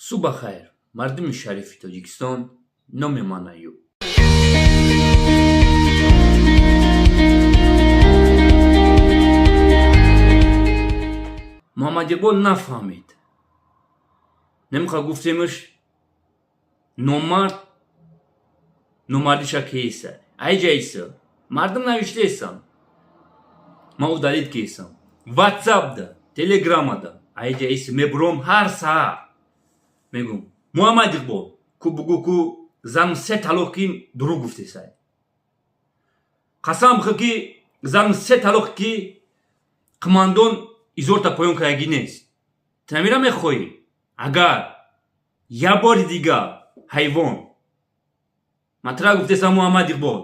Субҳ бахайр, мардуми шарифи Тоҷикистон. Номи ман Аюб. Муҳаммадиқбол нафаҳмид. Намехоҳ гуфтемш, номард номардиша кеса айҷайса мардум навиштаесам, ман удалить кесам ватсапда, телеграмада. Айҷаиса мебуром, ҳар саҳар мегум: «Муҳаммад Иқбол, ку бугӯ, ку занм се талоқ, ки дурӯғ гуфтесай. Қасам бихӯр, ки занм се талоқ, ки қумандон изорта поён каягӣ нест. Ту намира мехоҳӣ? Агар як бори дига, ҳайвон, ман тура гуфтесам, Муҳаммад Иқбол,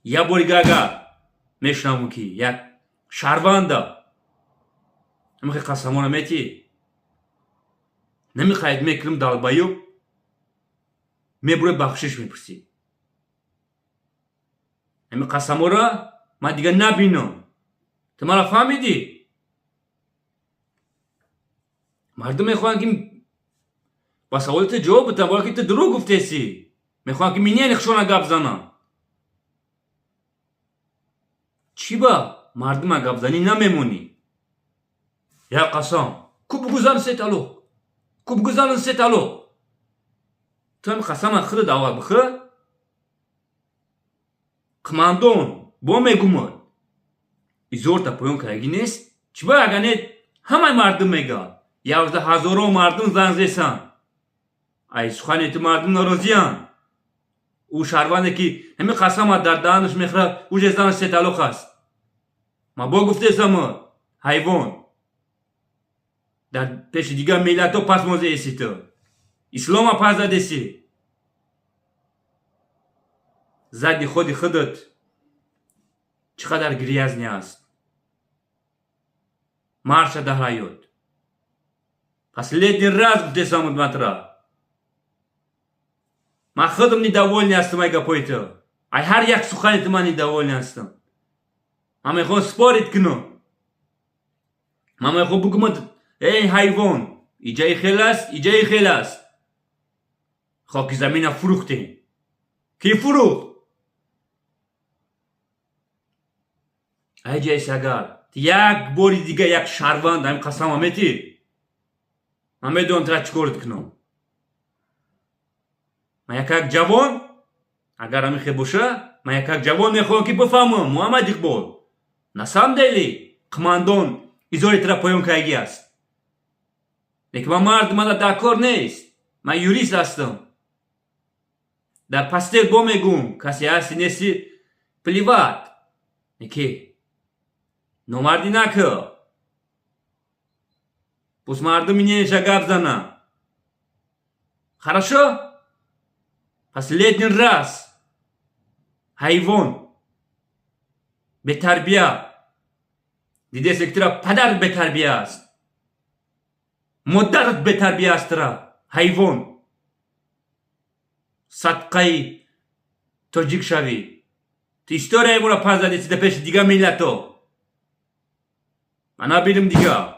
як бори дига агар мешунавам, ки як шаҳрванда ҳамихе қасамона метӣ, намиқайд мекунам, долбоёб, мебурӯй, бахшиш мепурсӣ. Ҳами қасамора ман дига набинам. Ту мара фаҳмидӣ? Мардум мехоҳанд, ки ба саволи ту ҷавоб битам, бола ки ту дурӯғ гуфтесӣ. Мехоҳанд, ки минияни хушона гап занам. Чӣ ба мардума гапзанӣ намемонӣ? Як қасам ку бугӯ, зан се талоқ ку бугӯ, зан се талоқ. Ту ҳами қасама худат аввал бихӯр, қумандон. Бо мегумад, изорта поён кардагӣ нест. Чӣ ба агар не, ҳамаи мардум мегӯяд, явзда ҳазорон мардум занг зесанд. Ай сухани ту мардум норозиянд. Ӯ шаҳрванде, ки ҳамин қасама дар даҳанаш мехӯрад, уже занаш се талоқ аст. Ма бо гуфтесам, ҳайвон, дар пеши дигар миллатҳо пас мозееси, ту ислома пас задеси. Зади худи худат чӣ қадар грязный аст. Марша дар ҳаёт. Последний раз гуфтесам матра. Ман худам недовольный ҳастам ай гапои ту, ай ҳар як сухани ту ман недовольный ҳастам. Ман мехоҳам спорить кунам, ман мехоҳам бугум: «Эй ҳайвон, иҷаи хел аст, иҷаи хел аст. Хоки замина фурӯхтем, кӣ фурӯхт?» Айҷаис агар як бори дига як шаҳрванд ҳамин қасама метӣ, ман медонам тура чӣ корит кунам. Ман якак ҷавон, агар ҳамин хел боша, ман якак ҷавон мехоҳам, ки бифаҳмам, Муҳаммад Иқбол, на самом деле қумандон изори тура поён кардагӣ аст. Лекин ман мард мана дар кор нест, ман юрист ҳастам. Дар постель бо мегӯм, касе ҳасти нести, плевать. Неки номардӣ накӯ. Пусть мардуми неша гап зана. Хорошо, последний раз, ҳайвон бетарбия. Дидесе, ки тура падар бетарбия аст, модарат бетарбия аст тура, ҳайвон. Садқаи тоҷик шавӣ, ту историяи моро пас задеси дар пеши дигар миллатҳо. Ман набинам дига.